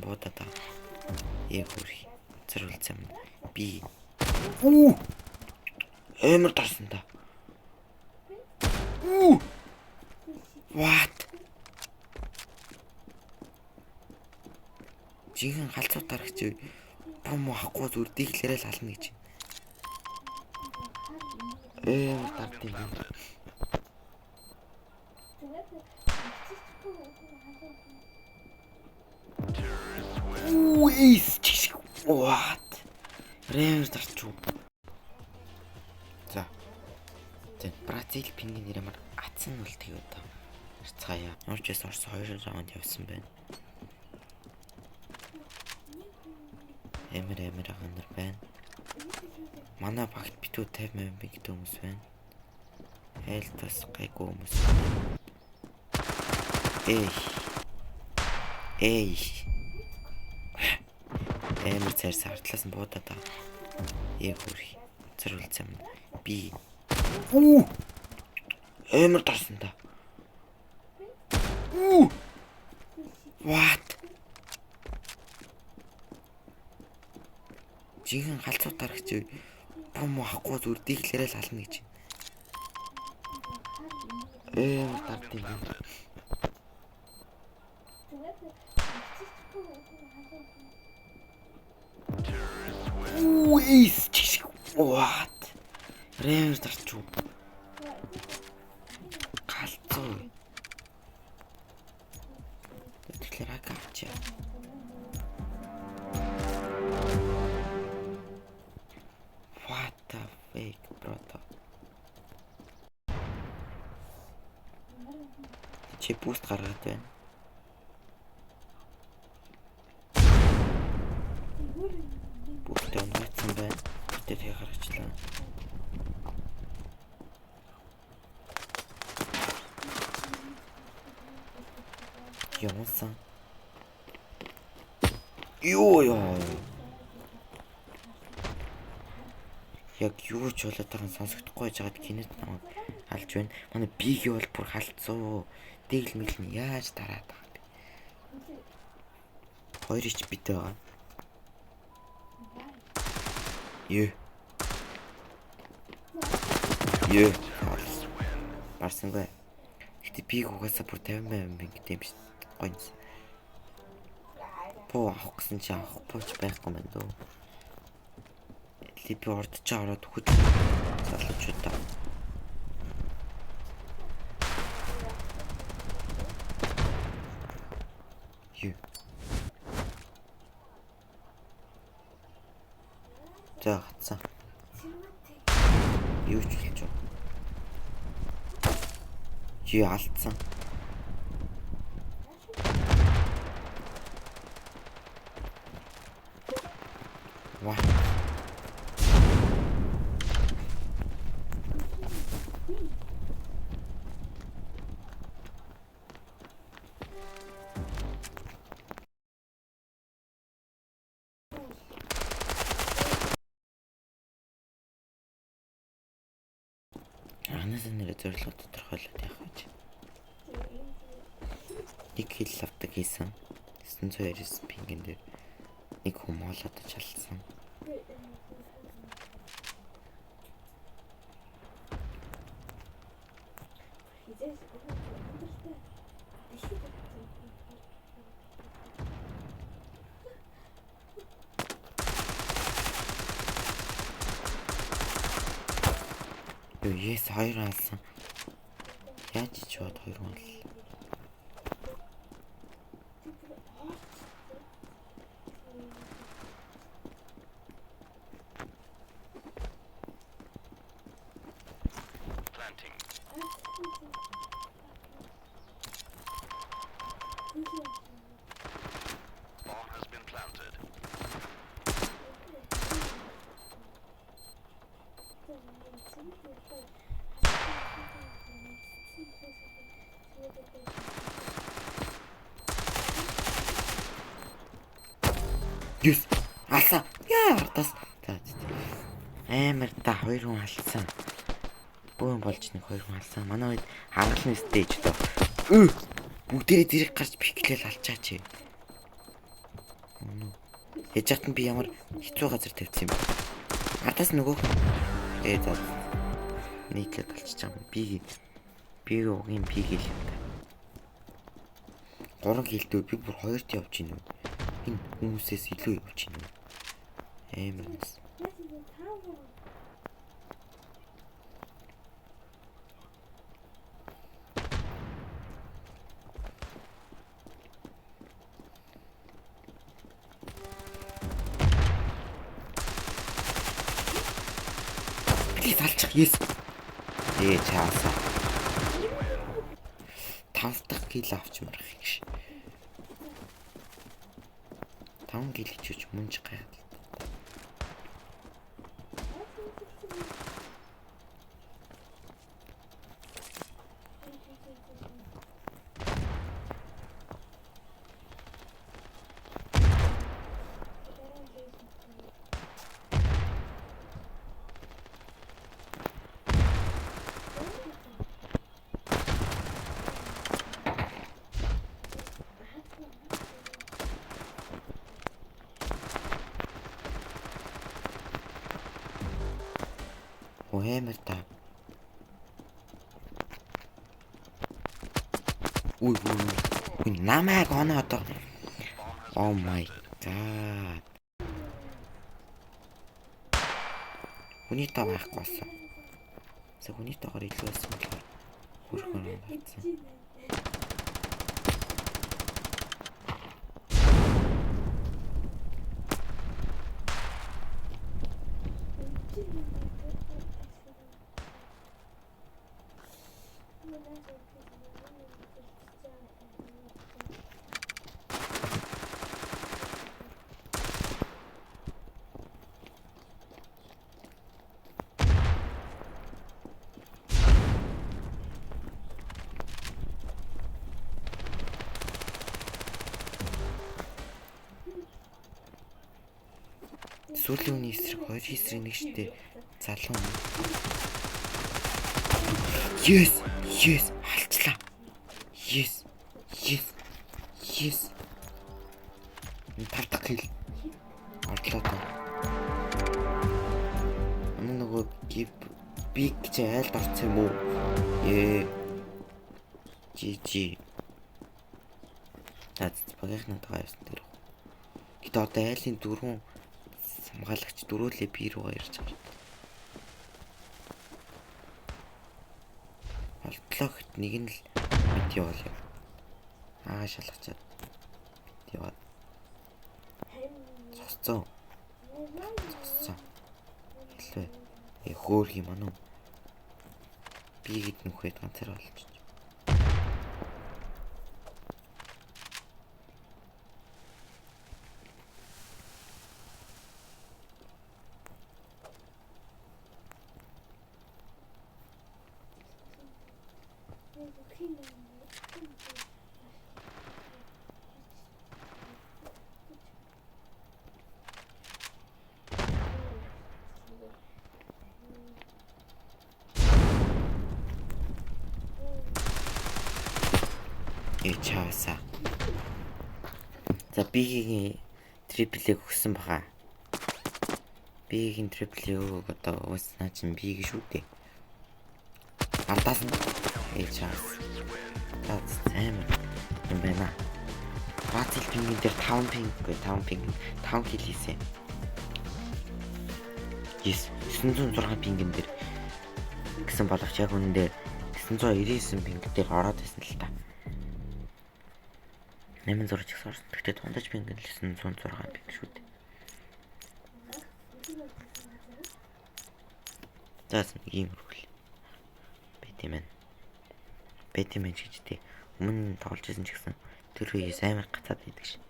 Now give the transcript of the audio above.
буудаад байгаа. Ээ хөрх. Зэрүүлсэн юм. Би. Үү. Амар дарсан та. Үү. What? Жинхэнэ галзуу дарагч бум авахгүй зүгээр диглэрээ л ална гэж. Амар дард юм. Үү, эйс чиг. What? Амар дарч уу. За. За, Бразил пингвин нэр амар атсан бол тэгээ одоо. Харцгаая. Ямар ч байсан Орос 2 раунд явсан байна. Амар амар агандар байна. Манай багт битүү 50 мянга гэдэг хүмүүс байна. Айл бас гайгүй хүмүүс. Эй. Эй. Амар цайрсан ардлаас нь буудаад байгаа. Ээ хөрх. Зэрүүлсэн юм. Би. Үү. Амар дарсан та. Үү. What? Жинхэнэ галзуу дарагч бум авахгүй зүгээр диглэрээ л ална гэж. Амар дард юм. Үү, эйс чиг. What? Амар дарч уу. Галзуу. Тэгэхээр аг авчаа. What the fuck, brother? Чи boost гаргаад байна. Boost унгаацсан байна. Гэтэ тэгээ гаргачлаа. Явсан. Йоо ёо. Яг юу ч болоод байгааг нь сонсогдохгүй байжгаад гинэт намайг алж байна. Манай биги бол бүр халдсуу. Дэгэл мэгэл нь яаж дараад байгаа юм бэ? Хоёр ич бит байгаа. Юу. Юу. Барсангүй. Гэтэ биг угаасаа бүр 50 мянга гэдэг юм шиг гонц. Буу авах гэсэн чи авах бууч байхгүй байна дөө. Либи ордож ороод хөд залуучуудаа. Юу. За гацсан. Юу ч болж байна. Чи алдсан. What? Анаас нэр зорилго тодорхойлоод явах гэж. Нэг хил авдаг хийсэн. 999 пингэн дээр нэг хүн моолоод чалсан. Юу, yes хоёр алсан. Яаж ч бод хоёр хүн аллаа. Planting. Bomb has been planted. Yes. Алсан. Яа, ардаас. За. Амар та хоёр хүн алсан. Бөөн болж нэг хоёр хүн алсан. Манай үед хангалны stage дөө. Өө. Бүгдээрээ зэрэг гарч peek лээл алчаач. Үнэ. Яж хат нь би ямар хэцүү газар тавьсан юм бэ? Ардаас нөгөөх нь. За. Нийтлээд болчихж байгаа юм. Би угийн би гэл юм да. 3 гэлдөө би бүр 2-т явж гин үү? Энэ хүмүүсээс илүү явж гин үү? Амар нэс. Please алчих. Yes. Чаасаа. 5 дахь kill авчмаар их гэж. 5 kill гэж мөнж гайхал. Амар та. Үй үй. Үй намайг оноо одоо. Oh my god. Хүний тоо байхгүй болсон. За хүний тоогоор илүү байсан болохоор хөрхөн авцсан. Сүүлийн үний эсрэг 2 эсрэг нэг штэ залуу. Yes, yes, алчлаа. Yes, yes, yes. 5 дахь kill. Орлоо доо. Ана нөгөө биг гэж айлд орсон юм уу? GG. За багийнхнатайгаа явсан дээр. Гэтэ одоо айлын дөрвөн хамгаалагч дөрөөлээ би рүүгээ ирж байгаа. Олтлоо гэт нэг нь л мэд яваал юм. Аа шалгачаад мэд яваад. Зогсцоо. Зогсцоо. Хэлвэ. Хөөх юм аа. Би гэд нүхэд ганцаар болчих. Чаасаа. За бигийн triple-ийг өгсөн баха. Бигийн triple-ийг өгөөг одоо уус наа чинь биг шүү дээ. Ардаас нь чаас. За амар юм байна. Бразил ping-ин дээр 5 ping гүй 5 ping 5 kill хийсэн. Yes 906 ping-ин дээр гэсэн боловч яг үнэндээ 999 ping дээр ороод байсан л та. 8 6 ч гэсэн орсон. Гэхдээ дундаж ping нь 906 ping шүү дээ. За нэг юм хөргөл. Бэт юм байна. Бэт юм гэж тий. Өмнө тоглож байсан ч гэсэн тэр үеэс амар гацаад байдаг шин.